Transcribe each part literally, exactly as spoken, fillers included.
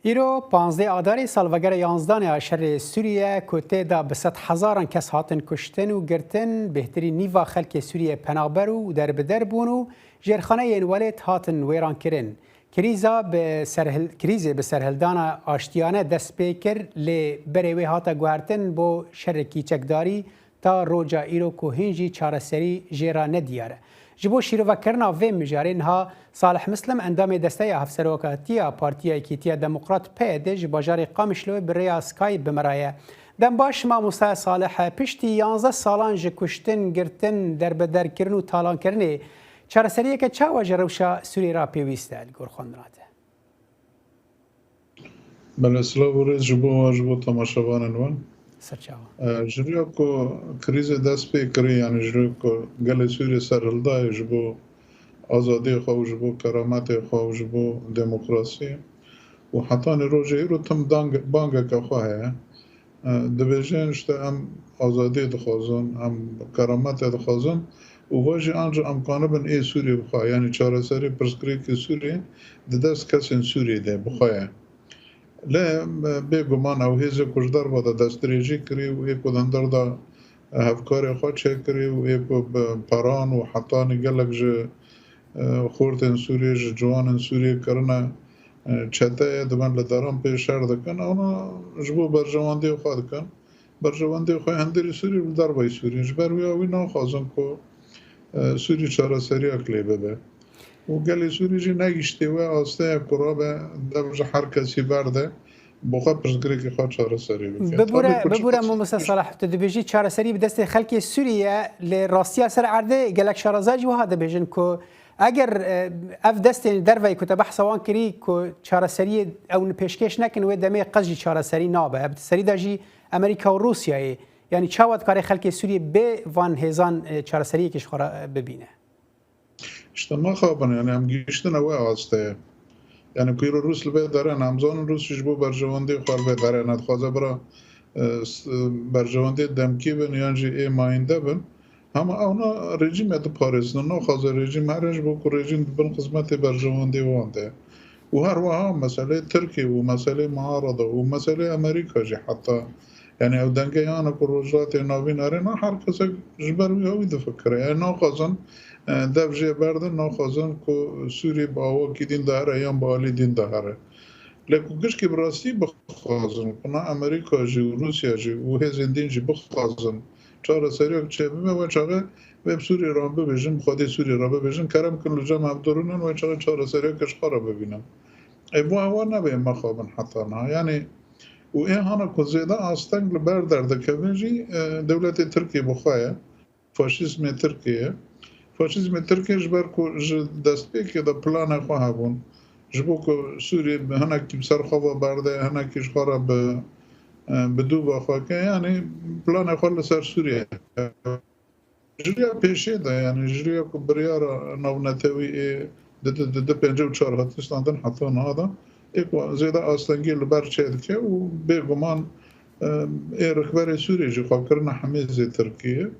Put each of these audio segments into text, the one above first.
Îro, panzdeh Adarê, salvegera yanzdanê ya şerê Sûriye, ku tê de bi sed hezaran kes hatin kuştin û girtin, bêhtirî nîva xelkê Sûriye penaber û derbider bûn û jêrxaneyên welêt hatin wêrankirin. Krîza bi serhil-, krîzê bi serhildana aştiyane dest pê kir, lê berê wê hate guhertin bo şerrekî çekdarî ta roja îro ku hîn jî çareserî jê re nediyar e. Ji bo şîrovekirina vê mijarê niha Salih Mislim, endamê Desteya Hevserokatiya Partiya Yekîtiya Demokrat, P Y D, ji bajarê Qamişloyê bi rêya Skype bi me re ye. Dem baş, mamoste Salih, piştî yanzdeh salan ji kuştin, girtin, derbiderkirin û talankirinê, çareseriyeke çawa ji rewşa Sûriyê re pêwîst e li gor xwendina te? Belê, silav û rêz ji bo we, ji bo temaşevanên we. Serçava. E, ji riya ku krîzê dest pê kirî, yanî ji riya ku gelê Sûriyê serhildayê ji bo azadiyê xwe û ji bo kerametê xwe û ji bo demokrasiyê û hetanî rojê îro tim dang-, bangeke xwe heye. E, dibêjin, işte, em azadiyê dixwazin, em kerametê dixwazin û va jî anca em kanibin ê Sûriyê bixwe, yanî çareserî pirsgirêkê Sûriyê di dest kesên Sûriyê de bixwe ye. Lê, e, bêguman ew hêzê ku ji derve de destdirêjî kirî û ê ku di hundir de, e, hevkarê xwe çêkirî û ê ku bi peran û hetanî gelek ji, e, xortên Sûriyê, ji ciwanên Sûriyê kirine, e, çeteyê, dibin li deran pê şer dikin, ewna ji bo berjewendiyê xwe dikin. Berjewendiyê xwe hundirî Sûrî li derveyî Sûrî. Ji ber wî, wî naxwazin ku, e, Sûrî çareseriyek lê bibe. Û gelê Sûrî jî negihiştî wê asteye ku rabe dev ji her kesî berde, bo xwe pirsgirêkê xwe çareserî bike. Bibûre, Tabii ku bibûre çi- Mamoste Salih, tu dibêjî çareserî bi destê xelkê Sûrî ye, lê rastiya ser erdê gelek şarezayiş wiha dibêjin ku eger, e, ev destên derveyî ku te behsa wan kirî ku çareseriyê ew pêşkêş nekin, wê demê qet jî çareserî nabe. Ev di serî de jî Amerîka û Rûsyayê, yanî çawa dikare xelkê Sûriyê bê van hêzan, e, çareseriyekê ji xwe re, e, bibîne? İşte mixabin, yani em gihiştine wê asteye. Yani ku îro Rûs li vê derê ne, em zanin Rûs jî ji bo berjewendiyê xwe li vê derê ne, dixwaze bira, e, s-, berjewendiyê demkî bin yan jî ê mayînde bin. Hema ewna rejîmê diparêzin, naxwaze rejîm here ji bo ku rejîm di bin xizmetê berjewendiyê wan de. Û her wiha meseleyê Tirkiyê û meseleyê muarada û meseleyê Amerîka jî heta, yani ew dengeyana ku Rojhilatê Navîn erê, na her kesek ji ber wî ew difikire. Yani naxwazin, e, dev jê berdin, naxwazin ku Sûrî bi awakî dîn de here yan bi alî dîn de here. Lê ku gişkî bi rastî bixwazin, ku na Amerîka jî û Rûsya jî û hêzên dîn jî bixwazin çareseriyek çêbibe, wê çaxê wê bi Sûriyê re bibêjin, bi xwedê Sûriyê re bibêjin, kerem kin li cem hev durûnin, wê çaxê çareseriyeke ji xwe re bibînin. Ê, bu hewa nebe, mexabin heta niha. Yani, û ê hana ku zêde asteng li ber derdikeve jî, e, dewletê Tirkiyê bi xwe ye. Faşîzmê Tirkiyê. Faşîzmê Tirkiyê ji ber ku ji destpêkê de planê xwe hebûn, ji bo ku Sûriyê bi hinekî bi ser xwe ve berde, hinekî ji xwe re bi, e, bi dû ve xwe ke, yanî planê xwe li ser Sûriyê. Ji riya pêşê de, yanî ji riya ku biryara navnetewî ê di, di, di, di pêncî û çar hatiye standin heta niha de, ê ku zêde astengî li ber çêdike û bêguman, e, ê rihberê Sûriyê jî xwe kirine hemêzê Tirkiyê.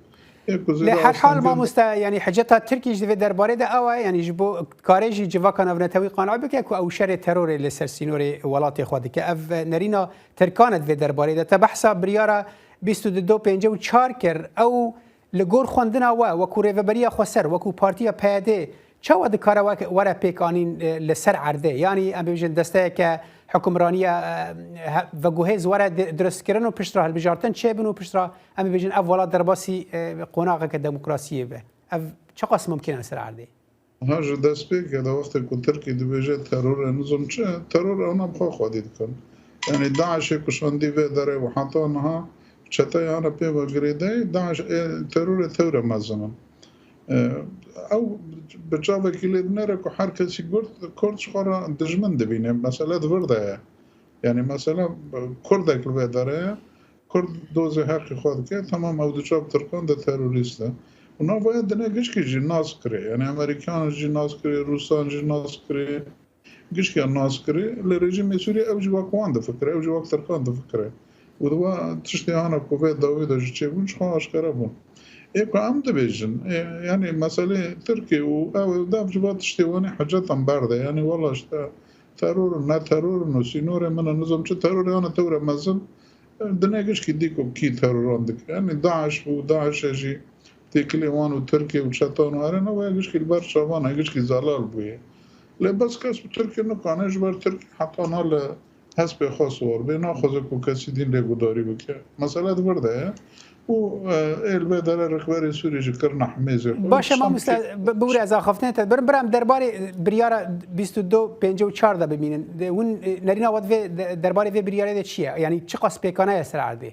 Ê ku Lê zêde herhal astengî mamoste, yanî hiceta Tirkî jî di vê derbarê de ew e, yanî ji bo karê jî civaka navnetewî qane bike ku ew şerê terorê li ser sînorê welatê xwe dike. Ev nerîna Tirkan e di vê derbarê de. Te behsa biryara bîst û du pêncî û çar kir. Ew li gor xwendina we, wekû Rêveberiya Xweser, wekû Partiya P Y D, çawa dikare wek-, were pêkanîn, e, li ser erdê? Yanî, em bêjin, desteyeke hukimraniya, e, he-, veguhêz were di-, dirustkirin û piştre hilbijartin çêbin û piştre, em bêjin, ev welat derbasî, e, qonaxeke demokrasiyê be. Ev çiqas mumkin e li ser erdê? Ha, ji destpêkê de wextê ku Tirkî dibêje teror e, nizam çi? Teror ewna bi xwe xwedî dikin. Yanî DAIŞê ku şandî vê derê û heta niha çeteyana pê ve girêdayî, DAIŞ ê terorê tewre mezin in. E, ew bi çavekî lê dinêre ku her kesî Kurd, Kurd ji xwe re dijmin dibîne. Mesele di vir de ye. Yanî mesela Kurdek li vê derê ye, Kurd dozê heqî xwe dike, temam ew diçe bi Tirkan de terorîst e. Û navaya dinê gişkî jî nas kirê. Yanî Amerîkan jî nas kirê, Rûsan jî nas kirê, gişkiya nas kirê. Lê rejîmê Sûriyê ew jî wek wan difikire, ew jî wek Tirkan difikire. Û di va tiştê hana ku vê dawî de jî çêbûn, ji xwe aşkere bûn. Ê ku em dibêjin, ê, yanî meselê Tirkê û ew, ew dev ji va tiştê wanî hiceta berde. Yanî wela işte teror in, ne teror in û sînorê min in, nizam çi terorê hane tewre mezin, e, dinê gişkî dî ku kî teroran dike. Yanî DAIŞ bû, DAIŞ e jî têkilê wan û Tirkê û çetan û herê ne, waya gişkî li ber çavan e, gişkî zelal bûye. Lê bes kes bi Tirkê nikane, ji ber Tirkê heta na li hespê xwe siwar bê, naxwaze ku kesî din lê gudarî bike. Mesele di vir de ye. Û, e, ê li vê derê rêxberê Sûrî jî kirine hemêzê xwe. Baş e, mamoste, bi-, bibûre ez axaftinê te birim. Biram derbarê biryara bîst û du pêncî û çar de bimînin. De, hûn, e, nerîna we vê, de, derbarê vê biryarê de çi ye? Yanî çiqas pêkane ye ser erdê?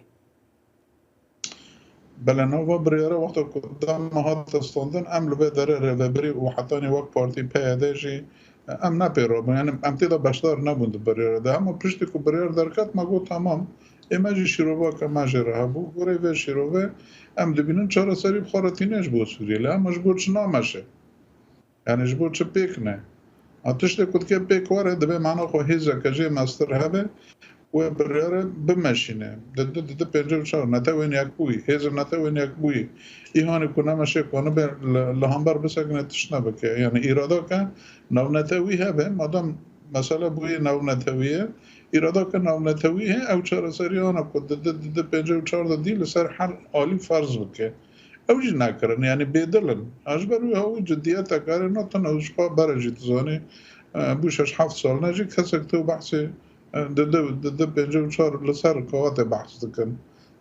Belê, nava biryara wexta ku dema hate standin, em li vê derê rêvebirî û hetanî wek partî P Y D jî em ne pê rabûn. Yanî em tê de beşdar nebûn di biryara de. Hema piştî ku biryar derket, me got, "Tamam, ê me jî şîrovake me jê re hebû." Gorê vê şîrovê em dibînin çareserî bi xwe re tîne ji bo Sûriyê. Lê hema ji bo çi nameşe? Yanî ji bo çi pêk ne? A tiştê ku dike pêk were, divê mana xwe hêzeke jê mestir hebe, wê biryare bimeşîne. Di du, di du pêncî û çar netewên yekbûyî, hêzên netewên yekbûyî, îhanê ku nemeşê ku nibe li, li hember bisekine tişt nebike. Yanî îrada ke navnetewî hebe, madem mesele bûye navnetewî ye, îrada ke navnetewî heye, ew çareseriyana ku di, di, di, di pêncî û çar de dî li ser her alî ferz bike. Ew jî nekirin, yanî bêdil in. Ha, ji ber wî hawî ciddiyetek erê natin, ew ji xwe bere jî dizanî, e, bû şeş heft sal ne jî kesek tu behsê, e, di, di, di, di pêncî û çar li ser kaxetê behs dikin.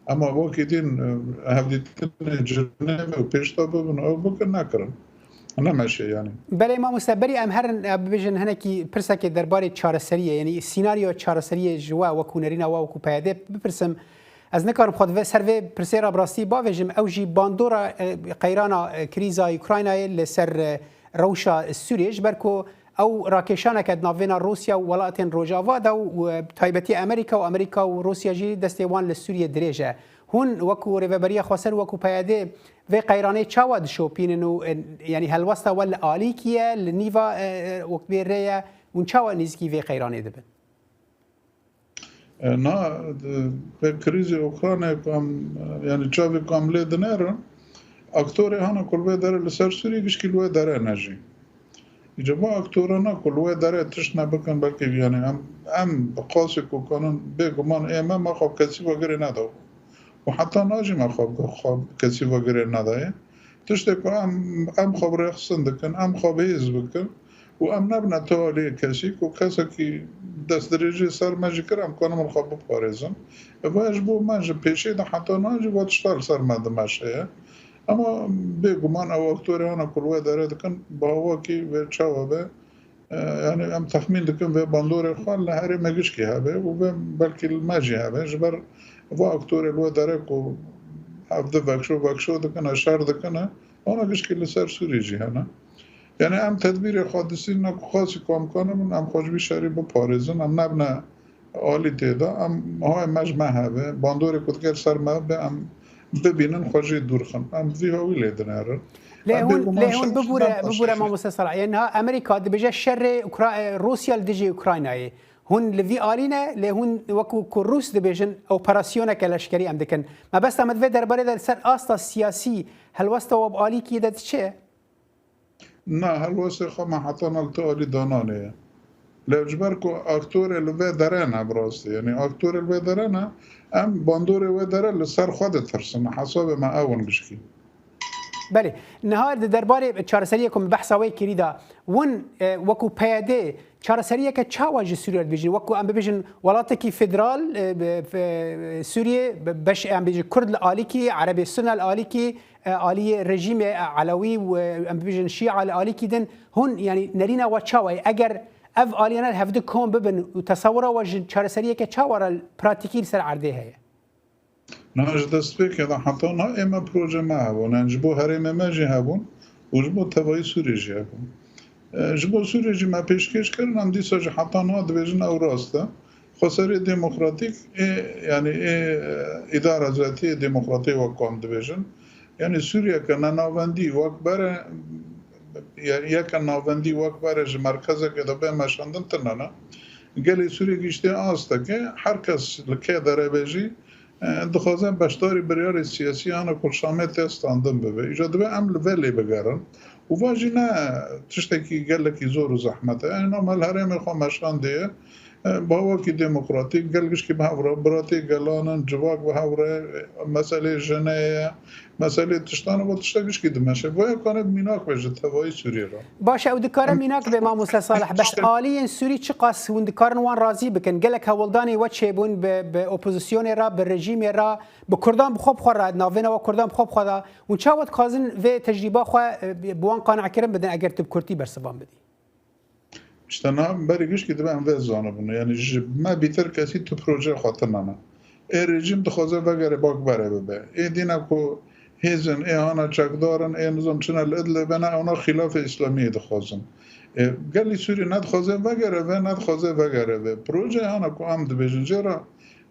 Ema wekî din, e, hevdîtinê Cinêve û pêşta bibin, ew bikin, nekirin. Nemeşe yanî. Belê mamoste, berî em herin, e, bibêjin hinekî pirsekê derbarê çareseriyê, yanî sînaryoya çareseriyê ji we wekû nerîna we wekû P Y D bipirsim. Ez nikarim xwe di vê, ser vê pirsê re bi rastî bavêjim. Ew jî bandora, e, qeyrana, e, krîza Ukraynayê li ser, e, rewşa Sûriyê, ji ber ku ew rakêşaneke di navbêna Rûsya û welatên Rojava de û, e, taybetî Amerîka û Amerîka û Rûsya jî destê wan li Sûriyê dirêj e. Hûn wekû Rêveberiya Xweser, wekû P Y D vê qeyranê çawa dişopînin û, e, yanî helwesta we li alîkî ye, li nîva, e, e, wek vê rê ye, hûn çawa nêzîkî vê qeyranê dibin? E, na, di, vê krîzê Ukraynayê ku em, e, yanî çavê ku em lê dinêrin, aktorê hene ku li vê derê li ser Sûriyê gişkî li wê derê ne jî. Îca va aktorana ku li wê derê tişt nebikin, belkî yanî em, em bi qasî ku kanin bêguman ê me, me xwe bi kesî vegirê nedabû. Û heta na jî me xwe bi xwe bi kesî vegirê nedaye. Tiştê ku em, em xwe bi rêxistin dikin, em xwe bi hêz bikin û em nebine tevaliyê kesî ku kesekî destdirêjiyê ser me jî kir, em kanin xwe biparêzin. Ev ji bo me ji pêşê de heta niha jî va tişta li ser me dimeşe ye. Ema bêguman ew aktorê hene ku li wê derê dikin, bi awakî vê çawa be, e, yanî em texmîn dikin vê bandorê xwe li herêmê gişkî hebe û vê belkî li me jî hebe. Ji ber va aktorê li wê derê ku hevdi vekşo vekşo dikine, şer dikine, wana gişkî li ser Sûrî jî hene. Yanî em tedbîrê xwe distîne ku xasî ku em kanibin, em xwe ji vî şerî biparêzin, em nebine alî tê de, em, hay me ji me hebe, bandorê ku diger ser me be, em bibînin xwe jê dûr xin. Em vî hawî lê dinêrin. Lê Em hûn, bêguman lê hûn şer bibûre, bibûre mamoste Salah. Yanî niha Amerîka dibêje şerê Ukra-, e, Rûsya li dijî Ukraynayê. Hûn li vî alî ne, lê hûn wekû ku Rûs dibêjin operasyoneke leşkerî em dikin. Mebesta me di vê derbarê de li ser asta siyasî helwesta we bi alîkî de diçe? Na, helwestê xwe me heta niha li tu alî dananê ye. Lê ji ber ku aktorê li vê derê ne bi rastî, yanî aktorê li vê derê ne, em bandorê wê derê li ser xwe ditirsin. Hesabê me ew in gişkî. Belê. Niha di derbarê çareseriyê ku min behsa wê kirî de, hûn, e, wekû P Y D çareseriyeke çawa ji Sûriye dibêjin? Wekû em bibêjin welatekî federal, e, be-, fe-, Sûriye, be-, beş, em bêjin Kurd li alîkî, Erebê Sunne li alîkî, e, aliyê rejîmê, e, Elewî û, e, em bibêjin Şîa li alîkî din, hûn, yanî nerîna we çawa ye? Eger ev aliyane li hevdu kom bibin û tesewira we ji çareseriyeke çawa re pratîkî li ser erdê heye? Niha ji destpêkê de heta niha ê me proje me hebûn. Yanî ji bo herêmê me jî hebûn û ji bo tevayî Sûriyê jî hebûn. E, ji bo Sûriyê jî me pêşkêş kirin, em dîsa jî heta niha dibêjin ew rast e. Xweserê demokratîk ê, yanî ê, e, îdara zatiyê demokratê wek ku em dibêjin. Yanî Sûriyeke nenavendî wek bere, ye-, yeke navendî wek bere ji merkezeke de bê meşandin tune ne. Gelê Sûriyê giştê asteke, her kes li kê derê be jî, e, dixwaze beşdarî biryarê siyasî yana ku li Şamê tê standin bibe. Îca divê em li vê lê bigerin. Û va jî ne tiştekî gelekî zor û zehmet e. Ena me li herêmê xwe meşandiye. E, bi awakî demokratîk, gel gişkî bi hev re, biratî gelan in, civak bi hev re, e, meselê jinê ye, meselê tiştan û tiştek gişkî dimeşe. Vaya kane mînak be ji tevayî Sûriyê re. Baş e, ew dikare mînak be, mamoste Salih, bes aliyên Sûrî çiqas hûn dikarin wan razî bikin? Gelek hewldanê we çêbûn bi, bi opozisyonê re, bi rejîmê re, bi Kurdan bi xwe bi xwe re, navêna we Kurdan bi xwe bi xwe de. Hûn çawa dixwazin vê tecrîba xwe, e, bi wan qanekirin bidin, eger tu bi kurtî bersivan bidî? İşte niha berî gişkî dibe em vê zanibin. Yani ji me bîtir kesî tu proje xwe tune ne. Ê rejîm dixwaze vegere bak berê bibe. Ê dîna ku hêzin, ê hana çekdarin, ê nizam çine li Idlibê ne, ewna xîlafê Îslamiyê dixwazin. Ê, gelî Sûrî ne dixwaze vegere vê, ne dixwaze vegere vê. Proje hana ku em dibêjin jê re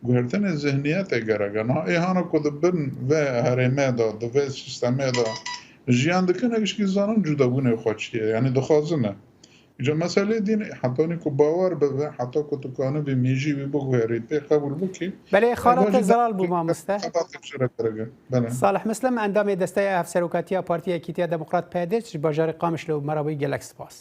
guhertinê zihniyetê gerek e. Niha ê hana ku di bin vê herêmê de, di vê sîstemê de jiyan dikin, gişkî zanin cudabûnê xwe çi ye. Yani dixwazin e. Îca meselê dîn e, hetanî ku bawer bibe, heta ku tu kanibî mêjî wî biguherî, pê qebûl bikî. Belê, xala te zelal bû, mamoste. Xebatê çi re gerek e. Belê. Salih Muslim, endamê Desteya Hevserokatiya Partiya Yekîtiya Demokrat P D, ji bajarê Qamişlo, me re bûyî, gelek spas.